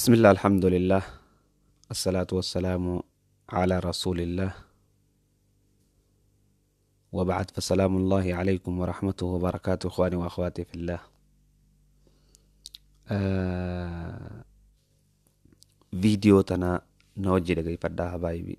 بسم الله، الحمد لله، الصلاة والسلام على رسول الله، وبعد، فسلام الله عليكم ورحمته وبركاته إخواني وأخواتي في الله. Viidiyoo tana na wajji dhageeffadhaa habaayibi.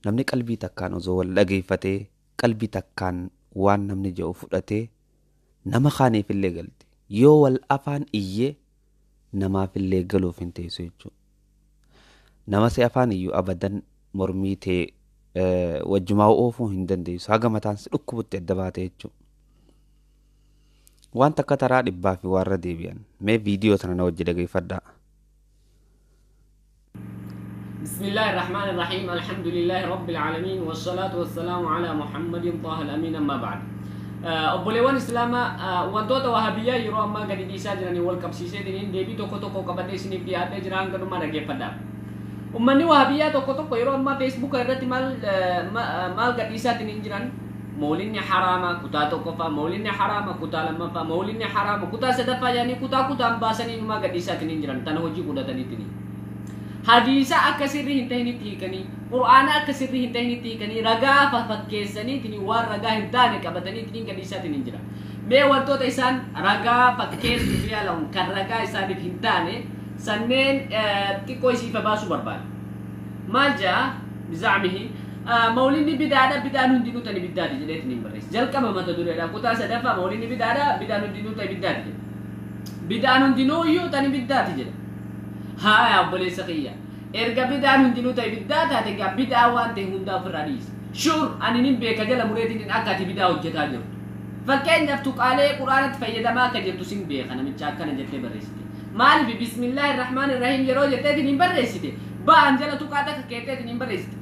Namni qalbii takkaan osoo wal dhageeffatee, qalbii takkaan waan namni jedhu fudhatee, nama kaaniifillee galti. Yoo wal afaan iyyee namaafillee galuuf hin teessu jechuudha. Nama si afaan iyyuu abadan mormii ta'e wajjumaa oofuu hin dandeessu. Haga mataan si dhukkubutti adda baate jechuudha. Waan takka taraa dhibbaa fi waarra deebi'an. Mee viidiyoo tana na wajji dhageeffadhaa. بسم الله الرحمن الرحيم، الحمد لله رب العالمين، والصلاة والسلام على محمد طه الأمين، أما بعد. Obboleewwan Islaamaa, wantoota Wahabiyyaa yeroo ammaa gadi dhiisaa jiranii wal qabsiiseetiniin deebii tokko tokko qabadhee isiniif dhiyaatee jira, hanga dhumaa dhaggeeffadhaa. Uummanni Wahabiyyaa tokko tokko yeroo ammaa Feesbuuka irratti maal maal gadhiisaatiniin jiran? Moolinni haraama kutaa tokkoffaa, moolinni haraama kutaa lammaffaa, moolinni haraama kutaa sadaffaa jedhanii kutaa kutaan baasanii inumaa gadhiisaatiniin jiran, tana hojii godhataniitini. Hadiisa akka sirrii hin tahinitti hiikanii, Qur'aana akka sirrii hin tahinitti hiikanii, ragaa fakkeessaniitiin waan ragaa hin taane qabataniitiin gadhiisaatiin hin jira. Mee wantoota isaan ragaa fakkeessuuf yaalan kan ragaa isaaniif hin taane sanneen xiqqoo isiifa baasuu barbaada. Maal jaa bizacmihi? Mawlinni bidaadha, bidaan hundinuu tani biddaati jedheetiin hin barreesse. Jalqaba mata dureedha. Kutaa sadaffaa, mawlinni bidaadha, bidaan hundinuu tani biddaati jedhe. Bidaan hundinuu iyyuu tani biddaati jedha. Haa obboleessa kiyya. Erga bidaan hundinuu ta'e biddaa taate, egaa bidaa waan ta'e hundaa ofirraa dhiisi. Sure, ani nin beeka jala mureetiin akka ati bidaa hojjetaa jirtu. Fakkeenyaaf, tuqaalee Quraanatti fayyadamaa akka jirtu sin beeka, namicha akkana jettee barreessite. Maaliif bismillaahi rahmaani rahiim yeroo jetteetiin hin barreessite? Ba'an jala tuqaa takka keetteetiin hin barreessite.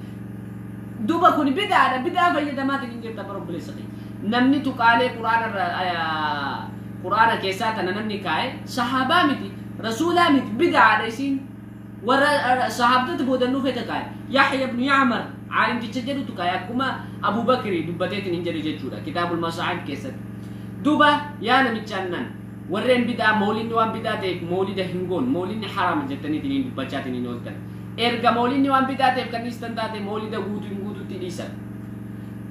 Duba kun bidaadha, bidaa fayyadamaatiin hin jirta bara obboleessa kiyya. Namni tuqaalee Quraana Quraana keessaa tana namni kaa'e sahaabaa miti, rasuulaa miti, bidaadha isiin. Warra sahaabtota boodannuu fete kaa'e. Yaxya ibnu Yacmar caalimticha jedhutu kaa'e, akkuma Abu Bakri dubbateetiin hin jedhu jechuudha kitaabul masaa'ib keessatti. Duba yaa namichaan nan warreen bidaa, moolinni waan bidaa ta'eef moolida hin goon, moolinni haraama jettaniitiin hin dubbachaatiin hin ooltan. Erga moolinni waan bidaa ta'eef kan dhiistan taate, moolida guutuu hin guututti dhiisan.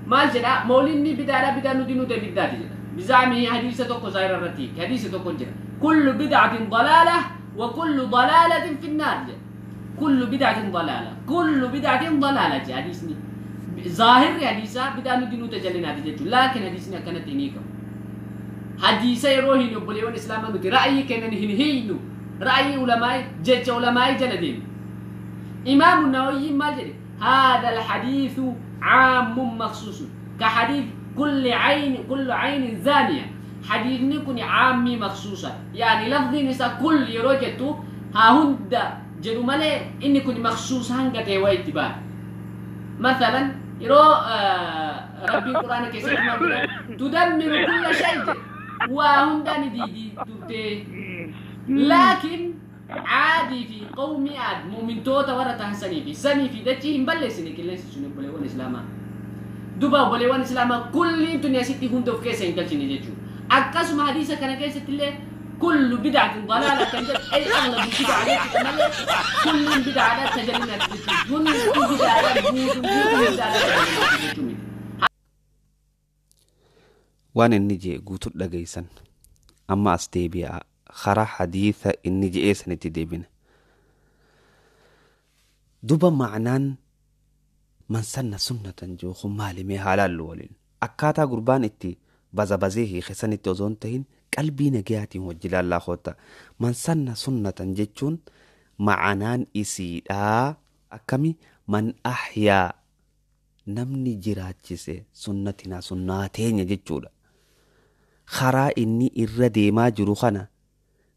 Maal jedha? Moolinni bidaadha, bidaan nuti nuti biddaati jedha. Bizaamii hadiisa tokko zaahira irratti hadiisa tokko jira. Kullu bid'atin dalaala wa kullu dalaalatin finnaar jedha. Kullu bid'atin dalaala. Kullu bid'atin dalaala jedha hadiisni. Zaahirri hadiisaa bidaan nuti nuti jalinaati jechuudha. Laakiin hadiisni akkanatti hin hiikamu. Hadiisa yeroo hin obboleewwan Islaamaa nuti ra'ayii kennan hin hiiknu. Ra'ayii ulamaa'ii, jecha ulamaa'ii jala deemu. Imaamu Nawawiyyiin maal jedhe? هذا الحديث عام مخصوص كحديث كل عين كل عين زانية. حديثني كن عامي مخصوصة، يعني لفظ نساء كل يروجتو ها هند جدو مالي إني كن مخصوص هنگة ويتبان. مثلا يرو ربي القرآن كيسات تدمر كل شيء وهنداني دي دي دبتي، لكن عادي في قوم عاد مؤمنتوتا ورا تحسني في سني في دتي هم بلسني كلنس سني بوليوان إسلاما. دوبا بوليوان إسلاما كل دنيا ستي هندو في كيسة إنتلتني جيتشو. akkasuma hadiisa kana keessatti illee kullu bid'atin dalaala kan jedhu ay aglabu bid'a jechuudha malee kulluun bid'aadha tajalinaati jechuudha. Hundi bid'aadha, guutuun guutuun bid'aadha tajalinaati jechuu miti. Waan inni jee guutuu dhageessan. Amma as deebi'a. Karaa hadiisa inni je'ee sanitti deebina. Duba ma'anaan man sanna sunnatan jiru kun maali? Mee haalaallu waliin. Akkaataa gurbaan itti baza bazee hiike sanitti osoo hin tahin, qalbii nagayaatiin wajji laallaa koota. Man sanna sunnatan jechuun ma'anaan isiidhaa akkami? Man ahyaa, namni jiraachise, sunnatinaa, sunnaa teenya jechuudha. Karaa inni irra deemaa jiru kana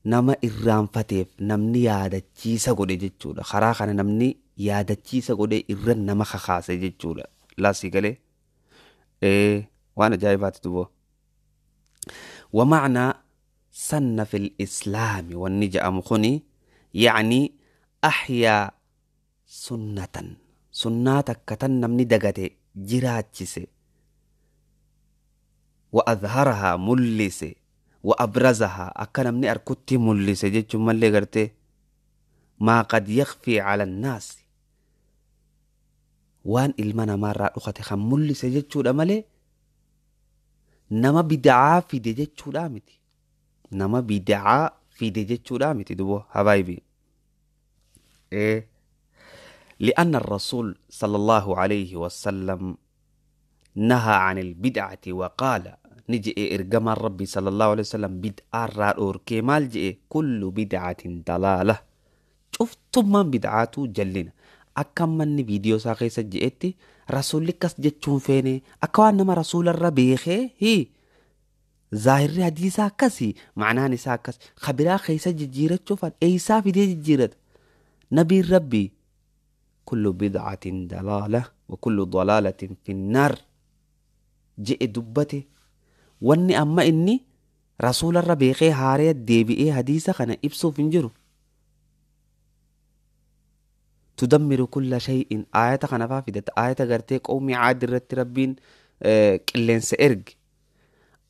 nama irraanfateef namni yaadachiisa godhe jechuudha. Karaa kana namni yaadachiisa godhe irra nama kakaase jechuudha. Laasii galee waan ajaa'ibaati duboo. ومعنى سن في الإسلام والنجأ مخني يعني أحيا سنة، سنة كتن نمني دقته جراتشسي، وأظهرها ملسي، وأبرزها akka namni arkutti mul'ise jechuun mallee gartee. Maa qad yakfii cala annaasi, waan ilma namaarraa dhokate kan mul'ise jechuudha malee nama bid'aa fide jechuudha miti. Nama bid'aa fide jechuudha miti dubo habaayibi. لأن الرسول صلى الله عليه وسلم نهى عن البدعة وقال نجئ إرجما ربي صلى الله عليه وسلم بدعة رأور كمال جئ كل بدعة ضلالة. شفتم من بدعاته جلنا أكم من فيديو ساقي سجئتي رسول لكس جتشون فيني أكوان نما رسول الربيخي هي ظاهر حديثا كسي معناه نساء كس خبرا خيسة ججيرة شوفان أي سافي دي ججيرة نبي ربي كل بدعة ضلالة وكل ضلالة في النار جئ دبته واني أما إني رسول الربيخي هاري دي بي حديثة خنا إبسو فنجرو تدمر كل شيء آية خنا فافدت آية غرتي قومي عاد رت ربين قلنس إرج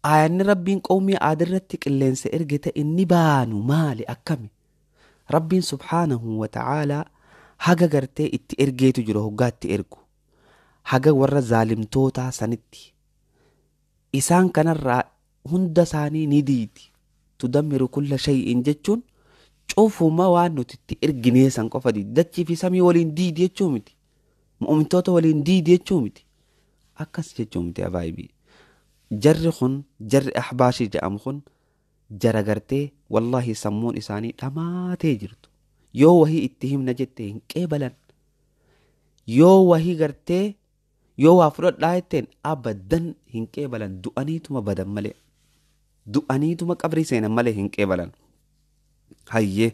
آية ربين قومي عاد رت قلنس إرج إني بانو مالي أكمي ربين سبحانه وتعالى haga gartee itti ergeetu jira hoggaatti ergu haga warra zaalimtootaa sanitti isaan kanarraa hunda isaanii ni diidi. Tudammiru kulla shay'in jechuun cufuma waan nuti itti erginee san qofa diidi. Dachii fi samii waliin diidi jechuu miti. Mu'umintoota waliin diidi jechuu miti. Akkas jechuu miti abaayibii. Jarri kun jarri ahbaashii jedhamu kun jara gartee wallaahi sammuun isaanii dhamaatee jirtu. Yoo wahii itti himna jette hin qeebalan. Yoo wahii gartee yoo waa fudhadhaa jetteen abadan hin qeebalan. Du'aniituma badan malee. Du'aniituma qabrii seenan malee hin qeebalan. Hayyee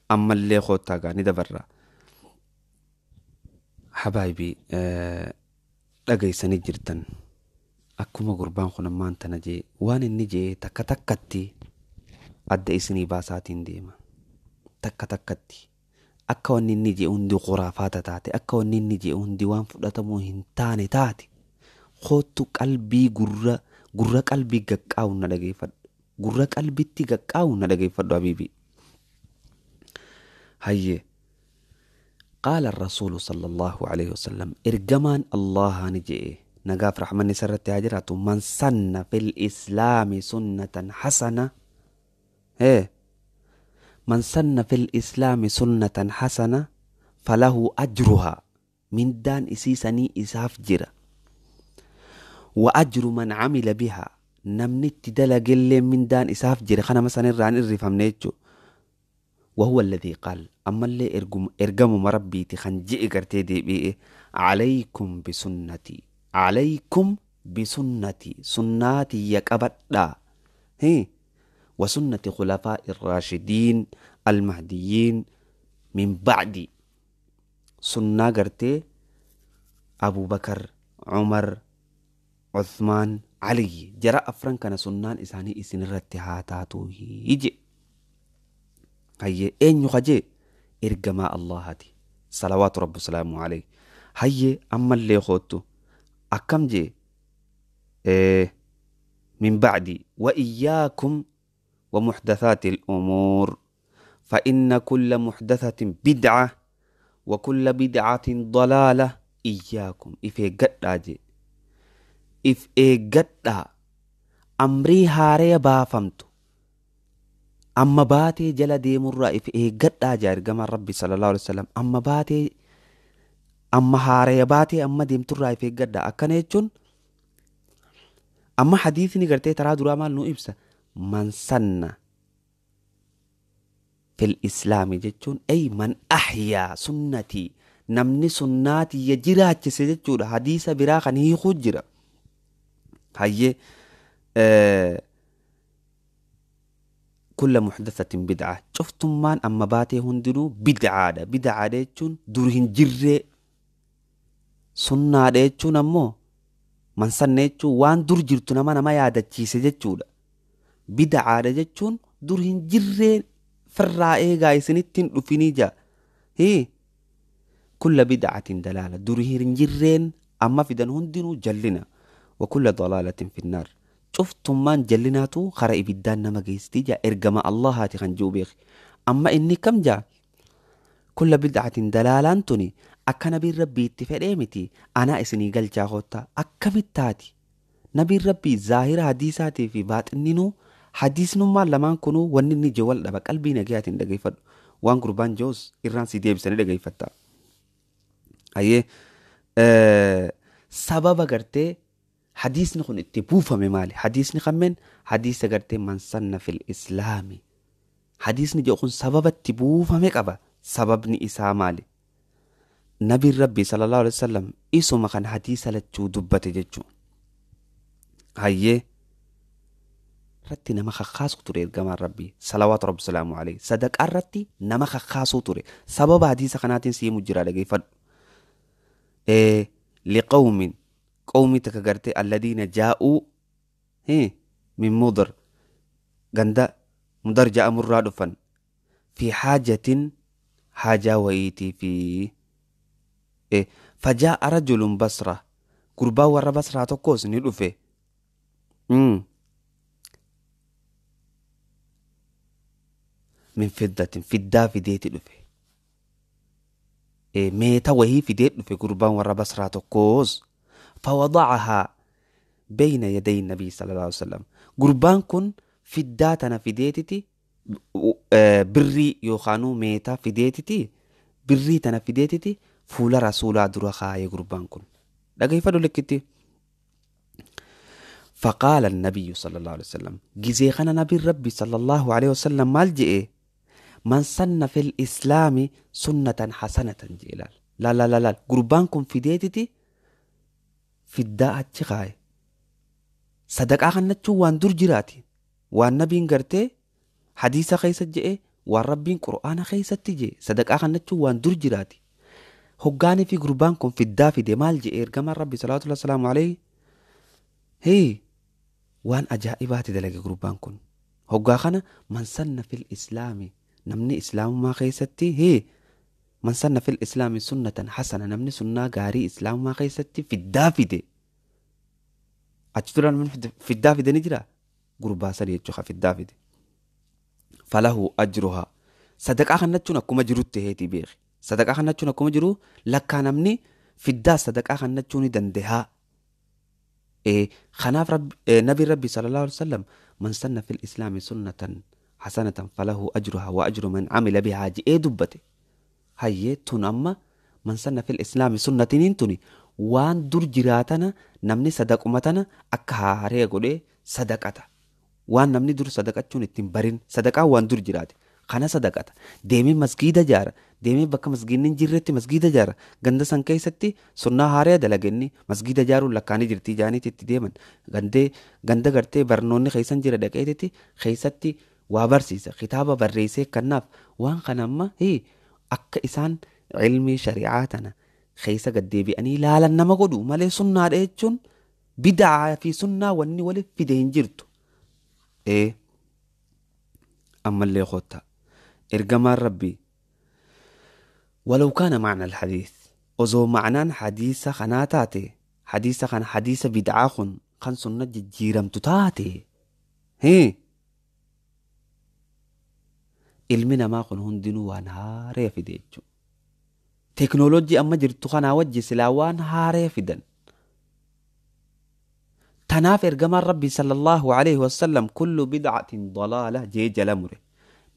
ammallee koottaa gaa ni dabarra. Habaayibii dhageessanii jirtan akkuma gurbaan kun ammaan tana jee waan inni jee takka takkatti adda isinii baasaatiin deema. Takka takkatti akka wanni inni jee hundi khuraafaata taate akka wanni inni jee hundi waan fudhatamuu hin taane taate koottu qalbii gurra qalbii gaqqaa'u na dhageeffadhu. Gurra qalbitti gaqqaa'u na dhageeffadhu habiibi. Hayyee قال الرسول صلى الله عليه وسلم إرجمان الله نجئ نقاف رحمن سرت هاجرات من سن في الإسلام سنة حسنة إيه من سن في الإسلام سنة حسنة فله أجرها من دان إسيسني إساف جرا وأجر من عمل بها نمني تدلق اللي من دان إساف جرا خنا مثلا الران الرفهم نيتشو وهو الذي قال أما اللي إرجموا مربي تخنجئ قرتي بي عليكم بسنتي عليكم بسنتي سنتي يكبدا هي وسنة خلفاء الراشدين المهديين من بعدي سنة قرتي أبو بكر عمر عثمان علي جرى أفران كان سنان إساني إسن الرتهاتاتو يجي هيا أين يخجي إرجما الله هاتي صلوات رب سلامه عليه. هيا أما اللي خدته أكم جي إيه من بعدي وإياكم ومحدثات الأمور فإن كل محدثة بدعة وكل بدعة ضلالة. إياكم إف قد جي إف قد أمري هاري بافمتو أما باتي جل ديمر إف قد جي إرجما ربي صلى الله عليه وسلم أما باتي أما هاري باتي أما ديمتر إف قد أكنيتشون أما حديثني قرتي ترى درا مال نو إبسا من سن في الإسلام جتشون أي من أحيا سنتي نمني سناتي يجرا جتشون حديث براخ هي خجرة هي كل محدثة بدعة شفتم من أما باتي هندلو بدعة بدعة جتشون درهن جرة سنة جتشون أمو من سن jechuun waan dur jirtu nama nama yaadachiise jechuudha. Bid'aadha jechuun dur hin jirree firraa eegaa isinittiin dhufinii jaa. Hii kulla bid'atin dalaala dur hin jirreen amma fidan hundinuu jallina wa kulla dalaalatin finnaar. Cuftummaan jallinaatu kara ibiddaan nama geessitii jaa ergama Allahaati kan jiru beeki. Amma inni kam jaa Kulla bid'atin dalaalaan tuni akka nabiin rabbii itti fedhee miti anaa isinii galchaa koottaa akkamittaati. Nabiin rabbii zaahira hadiisaatii fi baaxinninuu hadiisnummaan lamaan kunuu wanni inni jee wal dhaba qalbii nagayaatiin dhageeffadhu. Waan gurbaan je'us irraan si deebisanii dhageeffatta. Hayyee sababa gartee hadiisni kun itti buufame maali? Hadiisni kammeen hadiisa gartee man sanna fil islaami. Hadiisni jedhu kun sababa itti buufame qaba. Sababni isaa maali? Nabiin rabbii sallallahu alaihi wasallam isuma kan hadiisa lachuu dubbate jechuudha. Hayyee irratti nama kakkaasuu ture ergamaan rabbii salawaatu rabbi salaamu alayhi sadaqaa irratti nama kakkaasuu ture sababa hadiisa kanaatiin siimu jira dhageeffadhu. Liqawmin qawmii takka gartee alladiina jaa'uu min mudar ganda mudar ja'amurraa dhufan fi haajatin haajaa wayiitii fi fajaa'a rajulun basra gurbaa warra basraa tokkos ni dhufe. Min fiddatin fiddaa fideeti dhufe. Meeta wahii fidee dhufe gurbaan warra basraa tokkos. Fawada'ahaa bayna yaday nabii sallallahu alaihi wasallam. Gurbaan kun fiddaa tana fideetiti birrii yookaanuu meeta fideetiti birrii tana fideetiti fuula rasuulaa dura kaayee gurbaan kun. Dhageeffadhu likkitti. فقال النبي صلى الله عليه وسلم جزيخنا نبي ربي صلى الله عليه وسلم مالجئ من سن في الإسلام سنة حسنة جلال لا لا لا لا قربانكم في ديتتي في الداء تشغاي صدق أخنتشو وان در جراتي وان نبي انقرتي حديثة خيسة جئ وان ربي قرآن خيسة تجي صدق أخنتشو وان در جراتي هقاني في قربانكم في الداء في دي مالجئ إرقام ربي صلى الله وسلم عليه هي waan ajaa'ibaati dalage gurbaan kun. Hoggaa kana man sanna fil islaami namni islaamummaa keessatti hee man sanna fil islaami sunnatan hasana namni sunnaa gaarii islaamummaa keessatti fiddaa fide. Achi duraan namni fiddaa fide ni jira gurbaa sani jechuudha fiddaa fide. Falahu ajruhaa sadaqaa kannachuun akkuma jirutti heetii beeki. Sadaqaa kannachuun akkuma jiru lakkaa namni fiddaa sadaqaa kannachuu ni danda'a. خناف رب نبي ربي صلى الله عليه وسلم من سن في الإسلام سنة حسنة فله أجرها وأجر من عمل بها جئ دبته هي تنمى من سن في الإسلام سنة تني وان در جراتنا نمني صدق أمتنا أكهاري قولي صدقتا وان نمني در صدقة التنبرين صدقة وان در جرات kana sadaqata deemee masgiida jaara deemee bakka masgiidni hin jirretti masgiida jaara ganda san keessatti sunnaa haaraa dalagenni masgiida jaaruun lakkaanii jirti jaaniitti itti deeman gandee ganda gartee barnoonni keessan jira dhaqeetitti keessatti waa barsiisa kitaaba barreessee kanaaf waan kana amma akka isaan ilmii shari'aa tana keessa gaddeebi'anii ilaalan nama godhu malee sunnaadha jechuun bid'aa fi sunnaa wanni waliif fide hin jirtu. Ammallee koottaa. إرجمان ربي ولو كان معنى الحديث أزو معنى حديث خناتاتي حديث خن حديث بدعة خن خن سنة جيرم تتاتي هي علمنا ما خن هندنو وان هاري في ديجو تكنولوجي أما جرتو خنا وجه سلاوان هاري في دن تناف إرجمان ربي صلى الله عليه وسلم كل بدعة ضلالة جي جلمره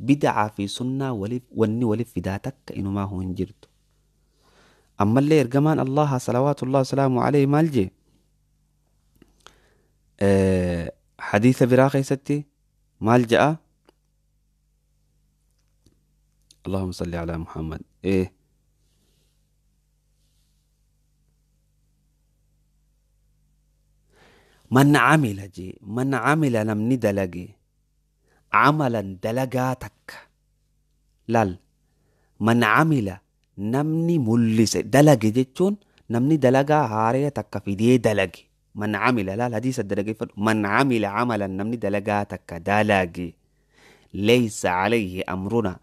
بدعة في سنة ولف وني ولف في ذاتك إنه ما هو انجرت. أما اللي إرجمان الله صلوات الله وسلامه عليه مالجي حديث براقي ستي مالجأ اللهم صل على محمد من عمل جي من عمل نمني دلقي عملا دلقاتك لال من عمل نمني ملس دلقي جتون نمني دلقا هارية تك في دي دلقي من عمل لا الحديث الدلقي من عمل عملا نمني دلقاتك دلقي ليس عليه أمرنا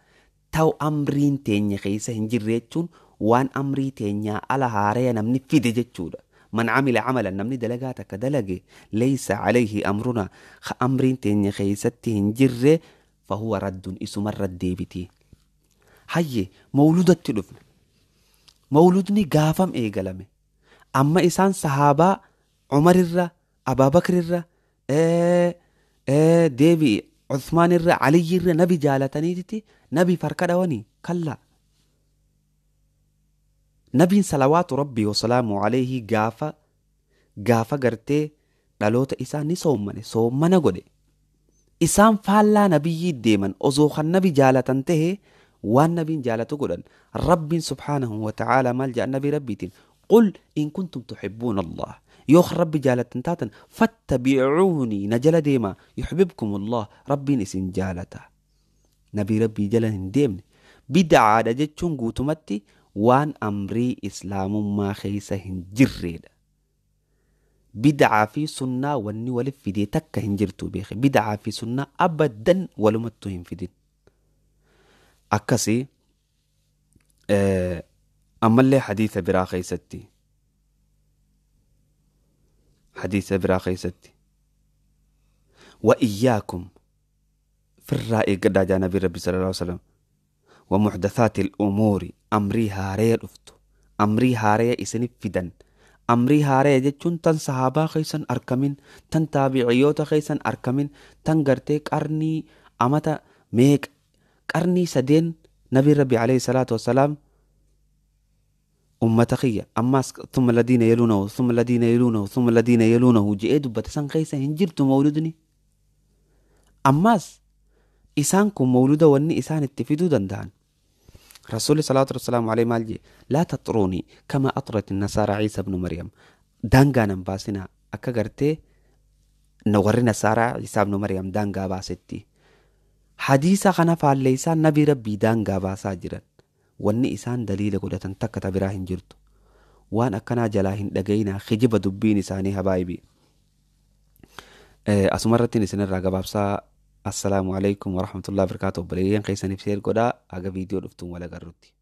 تو أمرين تيني خيسة هنجريتون وان أمري تيني على هارية نمني في دي جتون من عمل عملا نمني دلقاتك دلقي ليس عليه أمرنا أمرين تيني خيستي هنجر فهو رد اسم الرد بتي Hayyee, mawludatti dhufne. Mawludni gaafam eegalame? Amma isaan sahaabaa Umarirra, Abaabakrirra, deebi Uthmaanirra, Aliyyirra nabi jaalataniiti nabi farka dhawanii? Kallaa. Nabiin salawaatu rabbii wasalaamu alayhi gaafa gartee dhaloota isaa ni soommane, soommana godhe. Isaan faallaa nabiyyii deeman. Osoo kan nabi jaalatan tahe waan nabiin jaalatu godhan. Rabbiin subhaanahu wa ta'aalaa maal jedhan nabii rabbiitiin? قل إن كنتم تحبون الله, yoo kan rabbi jaalatan taatan, فاتبعوني, na jala deema, يحببكم الله, rabbiin isin jaalata. Nabii rabbii jala hin deemne. Bid'aadha jechuun guutumatti waan amrii islaamummaa keessa hin jirreedha. Bid'aa fi sunnaa wanni walif fidee takka hin jirtu, beeke. Bid'aa fi sunnaa abadan walumattuu hin fidin. Akkasii ammallee hadiisa biraa keessatti وإياكم, firraa eeggadhaa jaa nabii rabbi صلى الله عليه وسلم, ومحدثات الأمور, amrii haaree dhuftu, amrii haaree isinif fidan. Amrii haaree jechuun tan sahaabaa keessan arkamin, tan taabiciyoota keessan arkamin, tan gartee qarnii amata meeqa, qarnii sadeen nabii rabbi عليه الصلاة والسلام ummata kiyya ammaas ثم الذين يلونه ثم الذين يلونه ثم الذين يلونه je'ee dubbate san keessa hin jirtu mawludni. Ammaas isaan kun mawluda wanni isaan itti fiduu danda'an, rasuulli صلى الله عليه maal jee? لا تطروني كما أطرت النصارى عيسى ابن مريم. Daangaa nan baasinaa akka gartee warri nasaaraa Ciisaa ibnu Maryam daangaa baasetti. Hadiisa kana faalleessaan nabii rabbii daangaa baasaa jiran. Wanni isaan daliila godhatan takka ta biraa hin jirtu. Waan akkanaa jalaa hin dhagayinaa, kijiba dubbiin isaanii habaayibi. Asumarrattiin isinirraa gabaabsaa. السلام عليكم ورحمة الله وبركاته. Obboleeyyan keessaniif share godhaa. Haga viidiyoo dhuftuun wal agarrutti.